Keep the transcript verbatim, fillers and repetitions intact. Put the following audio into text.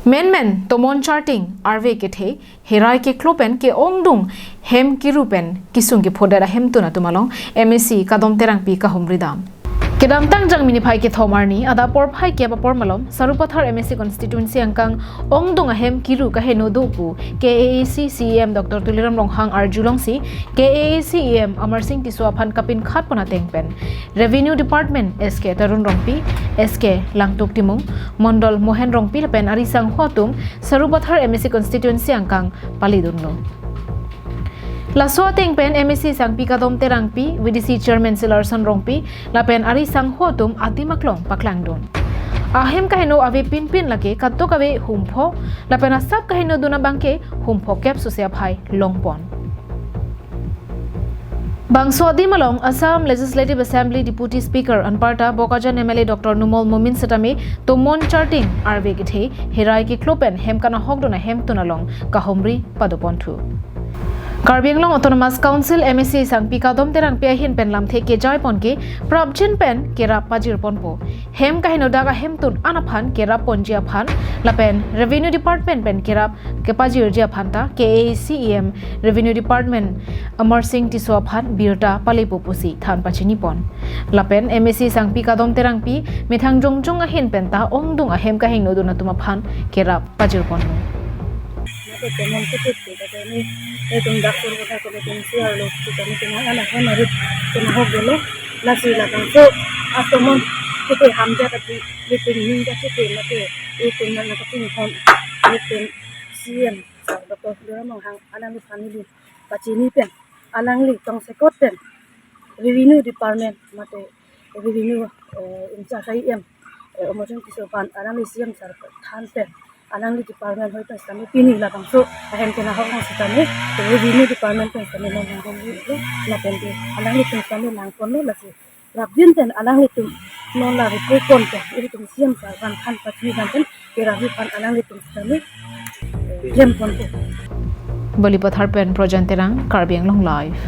Menmen tomon charting arve kethe herai keklo pen ke-ongdung hem kiru pen kisung kephodet ahemtun atum along M A C Kadom Terangpi kahumri dam. Kedamtang Jangmi niphai kethom arni adap porphai kep apor malom Sarupathar M A C constituency angkang ongdung ahem kiru kaheno do pu K A A C C E M Doctor Tuliram Ronghang arjulongsi K A A C E M Amarsing Tisso aphan kapinkhat pon ateng pen Revenue Department S K Tarun Rongpi, S K Langtuk Timung, Mondol Mohen Rongpi lapen ari sangho atum Sarupathar M A C constituency angkang palidunlo. Laso ateng pen M A C Sangpi Kadom Terangpi, V D C Chairman Silarson Rongpi lapen ari sangho atum adim aklong paklangdun. Ahem kaheno ave pinpin lake katok ave humpho lapen asap kaheno dun abangke humpho kep suse aphai longpon. Bangso adim along Assam Legislative Assembly Deputy Speaker anparta Bokajan M L A Doctor Numal Momin setame tomon charting arve kethe herai keklo pen hem kanahokdun ahemtun along kahumri padoponthu. Karbi Anglong Autonomous Council M A C Sangpi Kadom Terangpi ahin pen lamthe kejai pon ke prapjin pen kerap pajir ponpo. Hem kaheno dak ahemtun an aphan kerap ponji aphan lapen Revenue Department pen kerap kepajirji aphan ta K A A C E M Revenue Department Amarsing Tisso aphan birta palepo pusi than pachini pon. Lapen M A C Sangpi Kadom Terangpi methang jongjong ahin pen ta ongdung ahem kaheno dun atum aphan kerap pajir ponlo. Mate teman kutip kita ini, eh, tung dak tur kota kota tung si arlo kita ini tung anak kan harus tung hok dulu, lasi lakang so atomon kita hamja tapi liting hingga kita mate itu nang kita tung hon liting C M Sar Doctor Tuliram Ronghang alangli family pachini pen alangli tongsekot pen Revenue Department mate Revenue, eh, in charge I M, eh, Amarsing Tisso aphan alangli C M Sar than pen alangli department hoi pen setame pini labangso ahem kenahok nang setame Revenue Department pen setame non nang hong lo lapen ke alangli pen setame nang pon lo lasi prapjin pen alanglitum non la report pon pen ilitum C M Sar aphan than pachini dam pen kerap aphan alanglitum setame, eh, klem ponpo. Balipathar pen Projan Terang, Karbi Anglong Live.